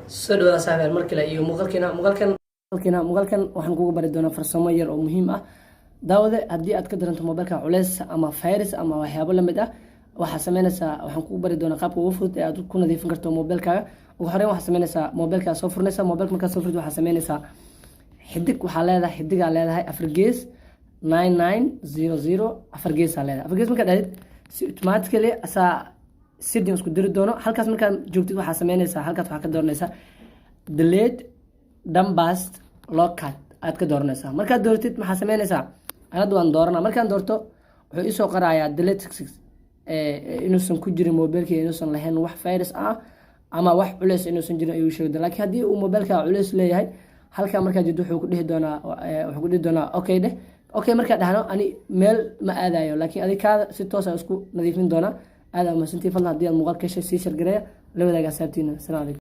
Soo dhawaada, saaxiib, mar kale iyo muuqaalkeena. Muuqaalkan waxaan kugu bari doonaa farsamo yar oo muhiim ah. Daawade, haddii aad ka daranto mobilka culeys ama virus ama waxyaabo lamid ah, waxaa sameynaysaa, waxaan kugu bari doonaa qaabka ugu fudud ee aad ku nadiifin karto mobilkaaga. Ugu horeyn, waxaa sameynaysaa mobilkaa soo furnaysa. Mobilka markaad soo furtid, waxaa sameynaysaa xidig waxaa leedahay, xidigaa leedahay 4*9900 afar geesaa leedahay. Afar gees markaad dhahdid, si automatically asaa setting isku diri doono. Halkaas markaad joogtid, waxaa sameynaysaa, halkaas waxaa ka dooranaysaa "Delete dumped logs" aad ka dooranaysaa. Markaad dooratid, maxaa sameynaysaa? Anada waan dooranaa. Markaan doorto, wuxuu isoo qorayaa delete six inuusan ku jirin mobilka, inuusan lahayn wax virus ah ama wax culeys inuusan jirin ayuu sheegi doonaa. Laakiin haddii uu mobilka culeys leeyahay, halkaa markaa jirto wuxuu ku dhihi doonaa "Okay" dheh. "Okay" markaa dhahno, ani meel ma aadayo, laakiin adig kaada si toos ah isku nadiifin doonaa. Aad aa mahadsantii. Fadlan, haddii aad muuqaal ka heshay, sii share gareeya, la wadaaga asxaabtiina. Asalamu calaykum.